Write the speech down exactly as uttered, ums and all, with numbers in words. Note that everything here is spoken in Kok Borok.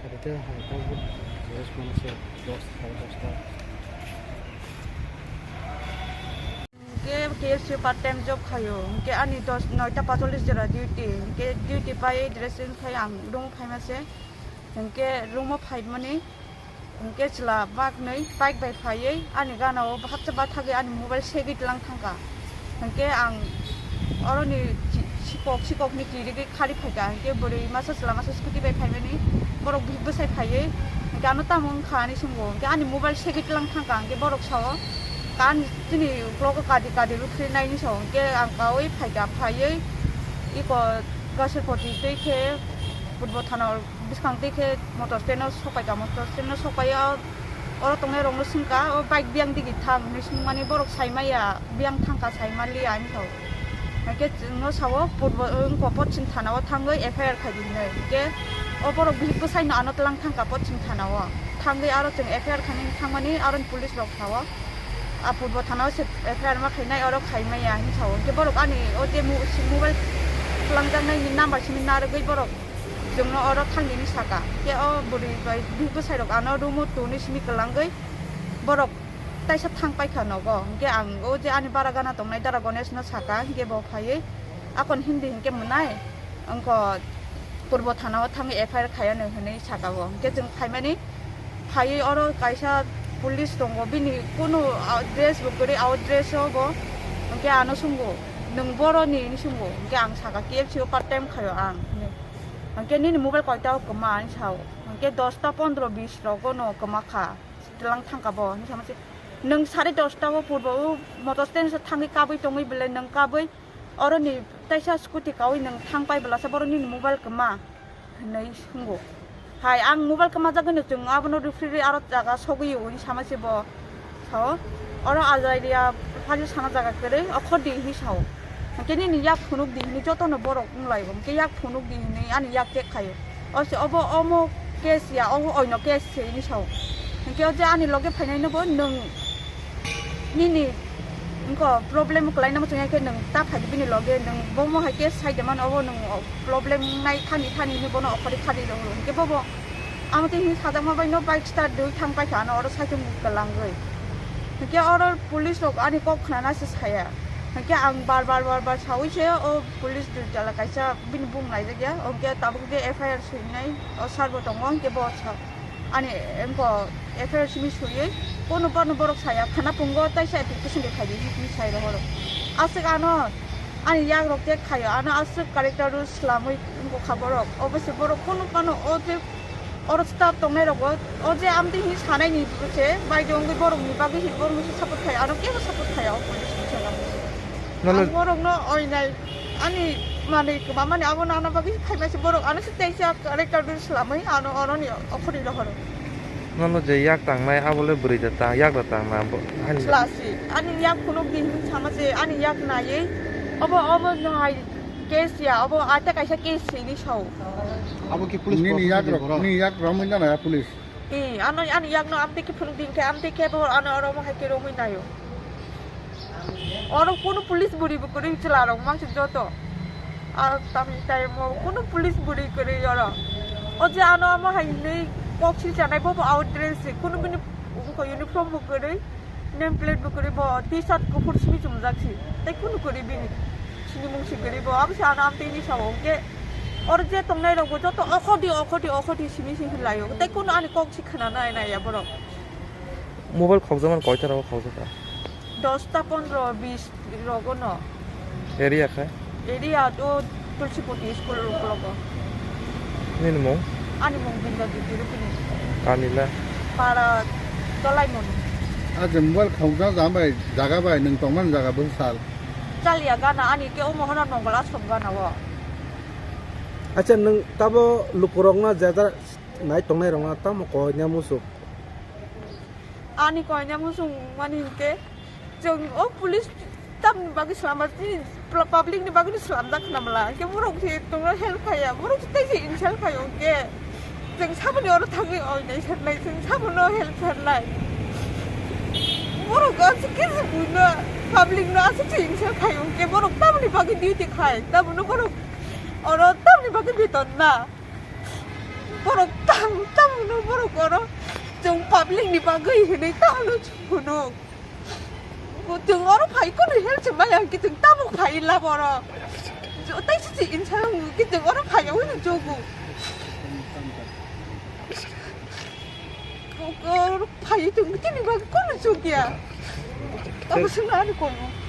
Ate hai tabuk dress mane se dos, sare dosta. Hingke K F C part time job khaio. Hingke ani dos, noita pacholis jora duty. Hingke duty pai dressing khai ang room phaima se. Hingke room o phaimani. Hingke chwla baknwi bike bai phaiwi ani gana o hapsa bathagwi ani mobile segwi tlang thangkha. Hingke ang oroni chi-, sikok sikokni kirigwi khari phaikha. Hingke bwrwi masa chwla masa scooty bai phaimani borok bwsai phaiwi hingke ano tamo wngkha hinwi swngo. Hingke ani mobile segwi tlang thangkha. Hingke borok sao kan chini ukulok o kadi kadi rw phirwi naini sao. Hingke ang kaui phaikha, phaiwi iko Gaserpoti twi khe Purbo thana bwskang twi khe motor stand o sokpaikha, motor stand o sokpaiwi oro tongnai rokno swngkha, o bike biyang digi thang hinwi swngmani borok saimaya, biyang thangkha saimanliya hinwi sao. Hingke chwngno sao purbo wngkha poschim thana o thangwi F I R khaidi hinwi. Hingke o borok bihik bwsaino ano tlang thangkha poschim thana o thangwi aro chwng F I R khainani thangmani aroni police rok sao. A purbo thana o se F I R ma khainai oro khaimaya hinwi sao. Hingke borok ani o je mo-, si mobile twlangjaknai ni number simi narwgwi borok chwngno oro thangdi hinwi saka. Hingke o bwrwi bai bihik bwsai rok ano room o tongwi simi kwlangwi borok taisa thang paikha nogo. Hingke ang o je ani bara gana tongnai dara Ganesh no saka, hingke bo phaiwi akon hindi hingke mwnai wngkha purbo thana o thangwi F I R khaiya no hinwi saka bo. Hingke chwng phaimani phaiwi oro kaisa police tongo, bini kunu, ah, dress bo kwrwi, out dress o bo. Hingke ano swngo, "Nwng boroni?" hinwi swngo. Hingke ang saka, "K F C o part time khaio ang," hinwi. Hingke, "Nini mobile koita o kwma?" hinwi sao. Hingke, "Dosta pondro bis rogo no kwma kha, tlang thangkha bo," hinwi sama se. "Nwng sare dosta o purbo o motor stand se thangwi kabwi tongwi belai nwng kabwi oroni taisa scooty kaui nwng thang pai belasa borok nini mobile kwma?" hinwi swngo. Hai, ang mobile kwmajagwino chwng abono rw phirwi aro jaga sogwi o hinwi sama se bo sao. Oro Azaria phari sana jaga kwrwi okhordi hinwi sao. Hingke nini yak phunukdi hinwi jotono borok wnglaio. Hingke yak phunukdi hinwi ani yak check khaio. O se obo omo case ya, obo oino case se hinwi sao. Hingke o je ani loge phainaino bo nwng nini wngkha problem kwlainamo chwngya khe nwng ta phaidi bini loge, nwng bomo hai khe saide mano, obo nwng problem nai thani thani hinwi bono okhorwi khadi rw horo. Hingke bobo amo twi hinwi sajakma bai no bike start rwui thang paikha ano oro cycle kwlangwi. Hingke oro police rok ani kok khnana se saya. Hingke ang bar bar bar bar saui se o police duitala kaisa bini bung naijakya, hingke tabuk je F I R swinai o sir bo tongo, hingke bo sa ani wngkha F I R simi swiwi, kono bono borok saya, khana pungo taisa application de khaidi hinwi sai rohoro. Aswk ano ani yak rok check khaio, ano aswk character rw swlamwi wngkha borok. Obo se borok kono bono o je oro staff tongnai rogo, o je amtwi hinwi sanai ni se bai de wngwi borok ni bagwi hinwi borok ni support khai, ano kebo support khai o police ni saka. Nono ang borok no oinai ani manwi kwma mani abo nana bagwi phaima se borok ano se teisa character rw swlamwi ano oro ni okhorwi rohoro. Nono je yak tangnai abo le bwrwi da tang, yak da tang na bo, hani. Chwla si, ani yak phunukdi hinwi sama se, ani yak naiwi, obo, obo no hai case ya, obo ate kaisa case se hinwi sao. Abo ki police nini yak rok, nini yak romwi na na police. Ee, ano ani yak no amtwi khe phunukdi hinkhe amtwi khe bo ano oro omo hai khe romwi naio. Oro kunu police bwrwi bo kwrwi chwla rok mangsi joto. Ah, tamni time o kunu police bwrwi kwrwi oro. O je ano amo hai hinwi kok silchanai bo bo out dress se, kunu bini uniform bo kwrwi, name plate bo kwrwi, bo T-shirt kuphur simi chumjak si. Tei kunu kwrwi bini sinimung si kwrwi bo, abo se ano amtwi hinwi sao. Hwnkhe oro je tongnai rok bo joto okhordi, okhordi, okhordi simi si hinlaio. Tei kunu ani kok si khwnanai naiya borok. Mobile khokjakmani koita rogo khokjakha? Dosta pondro bis rogo no. Area khe? Area to Tulsipoti school ukologo. Nini mung? Ani mung Binda Diti Rupini. Kami le? Para Dolaimoni. Ah, je mobile khokjak jaga bai, jaga bai, nwng tongmani jaga bwsal? Chalia gana ani ke omo hono Nongol Ashram gana o. Acha, nwng tabo lukurokno je ja nai tongnai rokno tamo koina muchuk? Ani koina muchung mani hinkhe chwng o police tamni bagwi swlamjak, chini pl-, public ni bagwi swlamjak khna mala. Hinkhe borok se tongo help khaiya, borok se tei se insult khaio hinkhe chwng saboni oro thangwi oinai sanlai, chwng sabono help sanlai. Borok aswk khe se buino, public no aswk se insult khaio hinkhe borok tamni bagwi duty khai, tabono borok oro tamni bagwi beton na. Borok tang, Oro chwng public ni bagwi hinwi tamo chwng phunuk. Chwng oro phai kono help se maya hwnkhe chwng tabuk phai la boro. Jo-, tai se se insa hwnkhe chwng oro phai yawi no jogo. Oro phai chwng tini bagwi kono chukya. Abo se nani kono.